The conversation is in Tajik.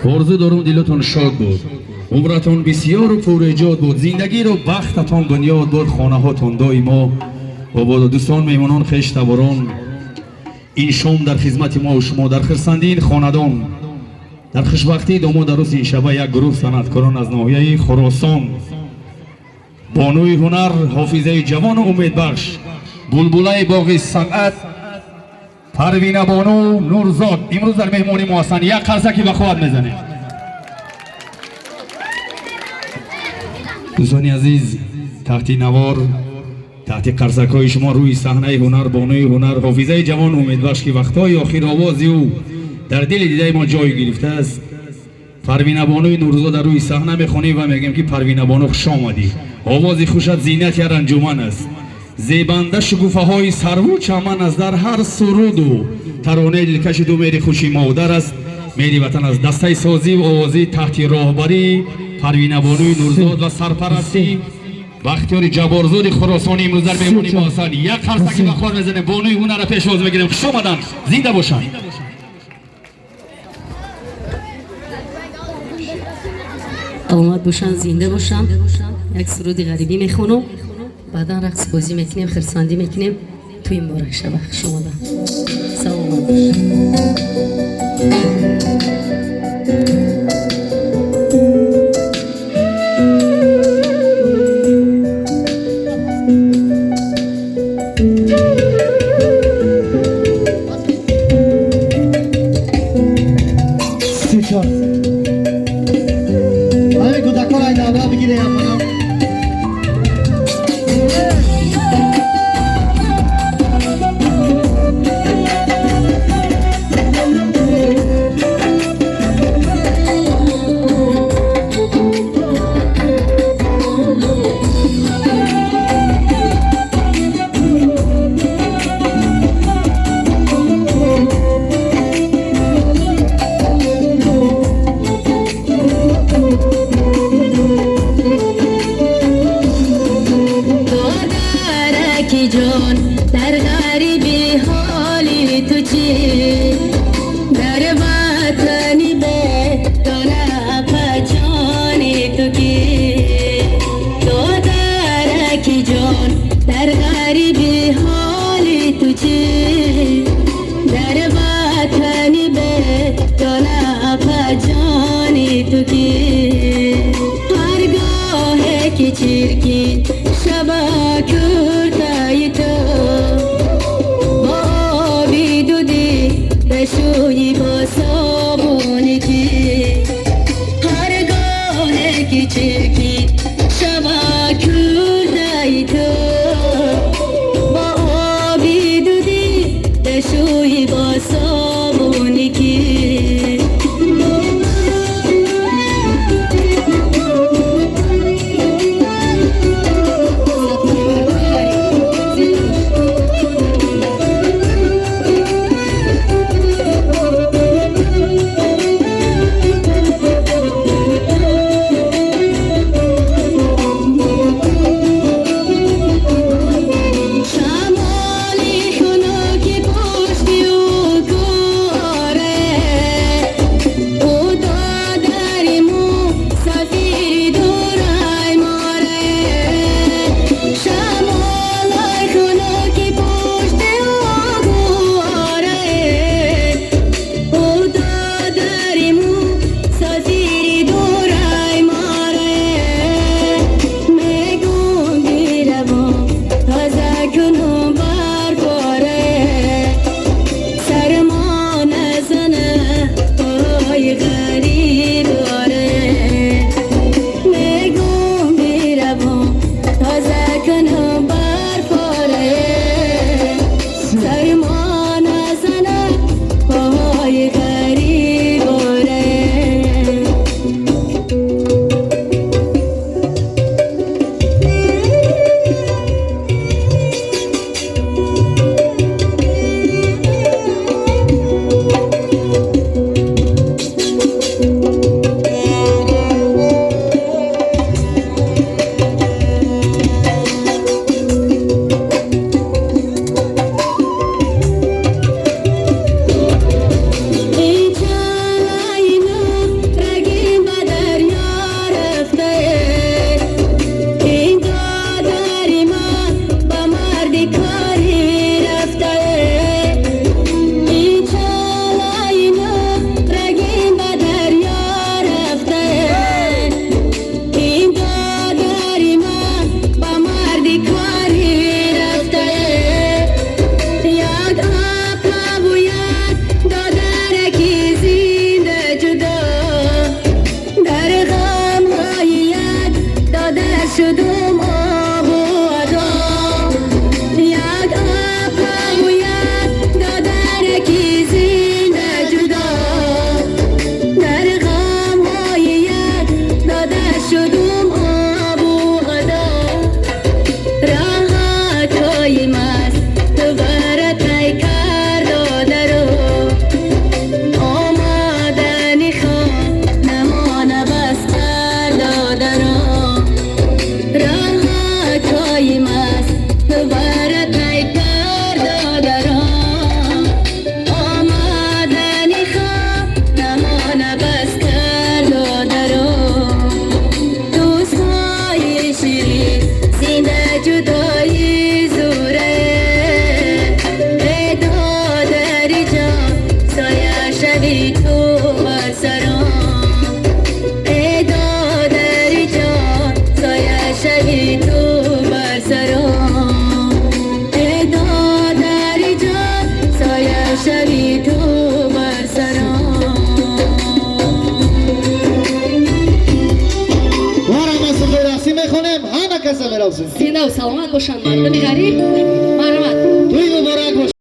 Орзу дорум дилатон шод буд, умратон бисёру пурэҷод буд, зиндагиро бахтатон бунёд буд, хонаҳотон доимо ободу. Дӯстон, меҳмонон, хештаборон, ин шом дар хизмати мо шумо, дар хурсандии ин хонадон, дар хушбахтии домод арӯси ин шаба як гурӯҳ санъаткорон аз ноҳияи Хуросон, бонуи ҳунар, ҳофизаи ҷавону умедбахш, булбулаи боғи санъат Парвинабону Нурзод имрӯз дар меҳмони мо ҳастанд. Як қарсаки ба қувват мезанем. Дӯстони азиз, таҳти навор, таҳти қарсакҳои шумо рӯи саҳнаи ҳунар бонуи ҳунар, ҳофизаи ҷавон умедбахш, ки вақтҳои охир овози ӯ дар дили дидаи мо ҷой гирифтааст, Парвинабонуи Нурзод дар рӯи саҳна мехонем ва мегӯем, ки Парвинабону, хуш омадӣ. Овози хушат зинати ҳар анҷуман аст, зебанда шукуфаҳои сарву чаман аст, дар ҳар суруду таронаи дилкаши ду мери хуши модар аст, мери ватан аст. Дастаи созиву овозӣ таҳти роҳбарии Парвинабонуи Нурзод ва сарпарастии Бахтиёри Ҷабборзоди Хуросонӣ имрӯз дар меҳмони мо ҳастанд. Як қарсаки ба қувват мезанем, бонуи ҳунарро пешвоз мегирем. Хуш омаданд, зинда бошанд. Саломат бошанд, зинда бошанд. Як суруди ғарибӣ мехонам, баъдан рақс бозӣ мекунем, хурсандӣ мекунем. Тӯи муборак шава. Хуш омадам, саломат бошанд. Се, чор. Ҳамин кӯдакҳоро ай давра бигире яфанам. Додараки ҷон, дар ғарибӣ ҳоли ту чӣ? Дар ватани бегона паҷони ту кӣ? Додараки ҷон, дар ғарибӣ ҳоли ту чӣ? Дар ватани бегона паҷони ту кӣ? Ҳаргоҳе ки чиркин шава куртаи ту, бо оби дудӣ бишӯӣ, бо собуни кӣ? Ҳаргоҳе ки чиркин шава куртаи ту, бо оби дудӣ бишӯӣ, бо собуни кӣ? шави ту бар сарам. Эй додари ҷон, соя шави ту бар сарам. Эй додари ҷон, соя шави ту бар сарам. Мо ҳама сурудҳои рақсӣ мехонем, ҳама каса мерақсем. Зинда ва саломат бошанд мардуми ғариб. Марҳамат. Тӯй муборак.